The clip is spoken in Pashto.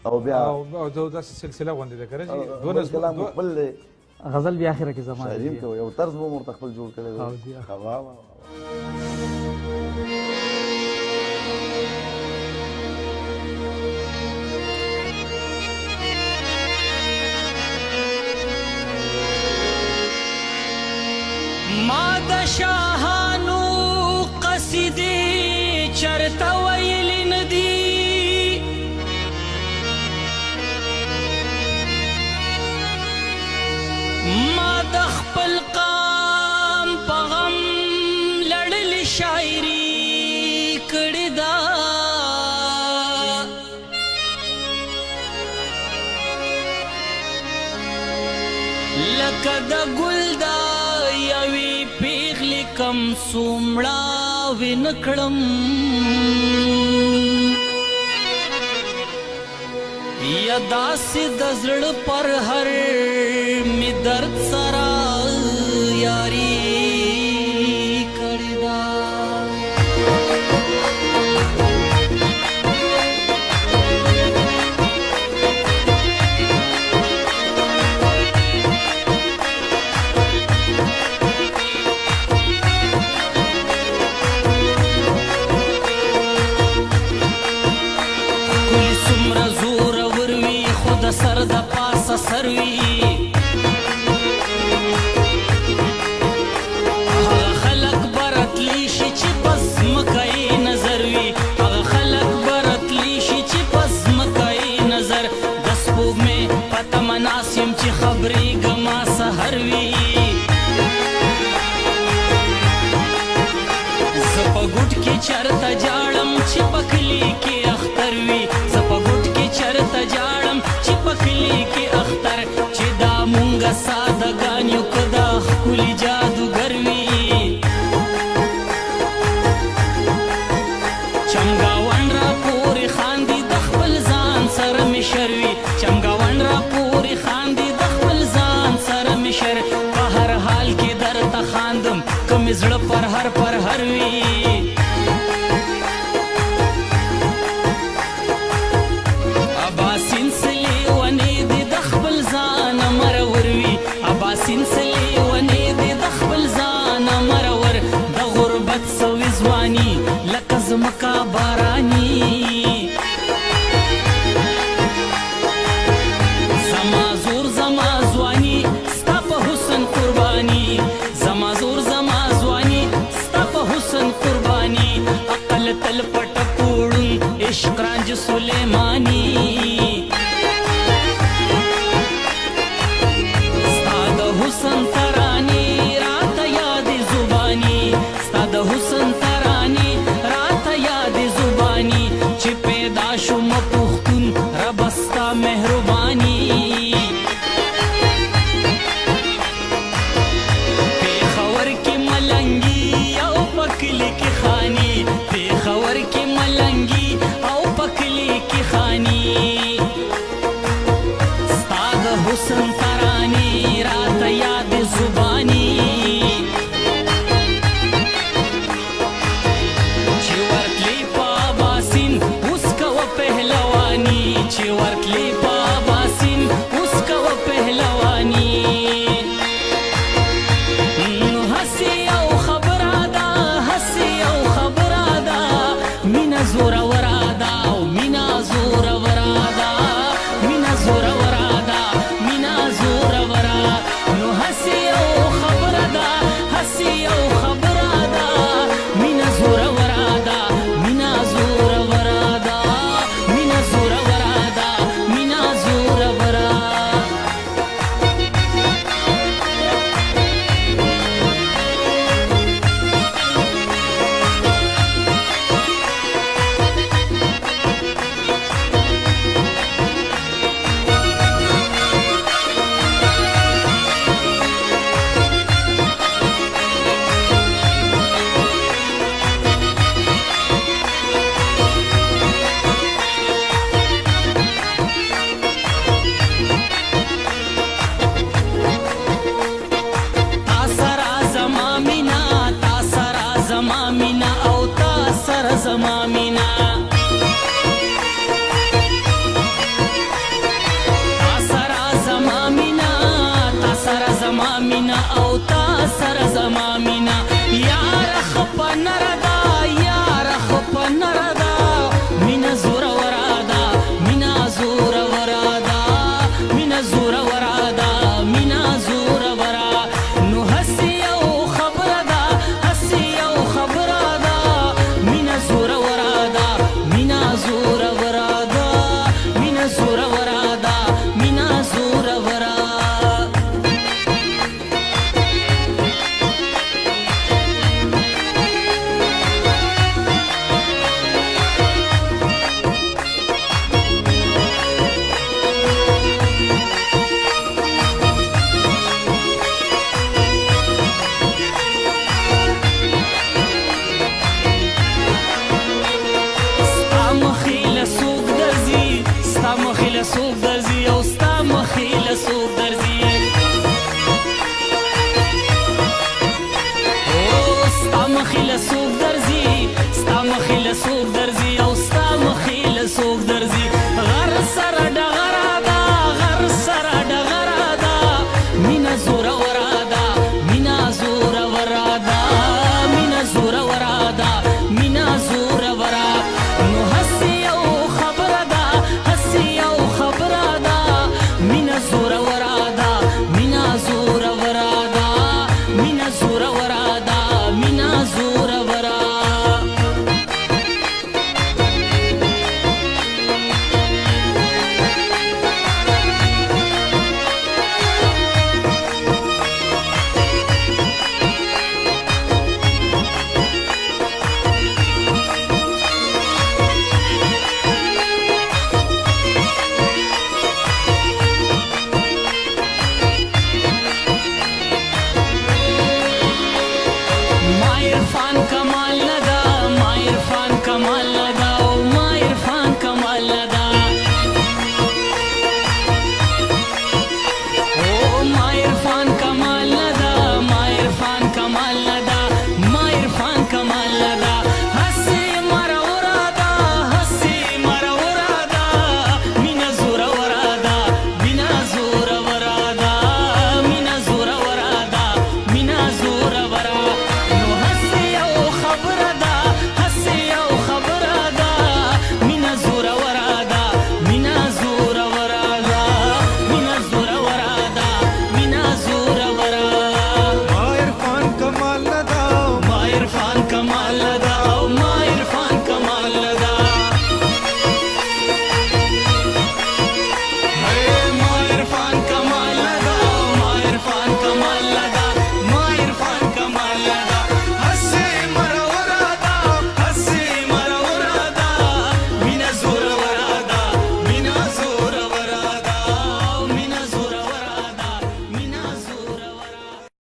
او بیا او داسې سلسله غوندې ده که نه چې دوه کلام خپل دی، غزل بیا اخره کې زما شاعري هم کوي، یو طرز به مو ورته خپل جوړ کړی دی. واه واه. ما د شاهانو قصیدې چرته ویلې نه دي، ما د خپل قام په غم لړلې شاعري کړې ده. لکه د ګل دا یوې پیغلې کم څومړه ونه کړم، یا داسې د زړه پر هر می درد سره یاري کړې ده. ښکلي څومره زورور وي خو د سر د پاسه سر وي، خلاصو.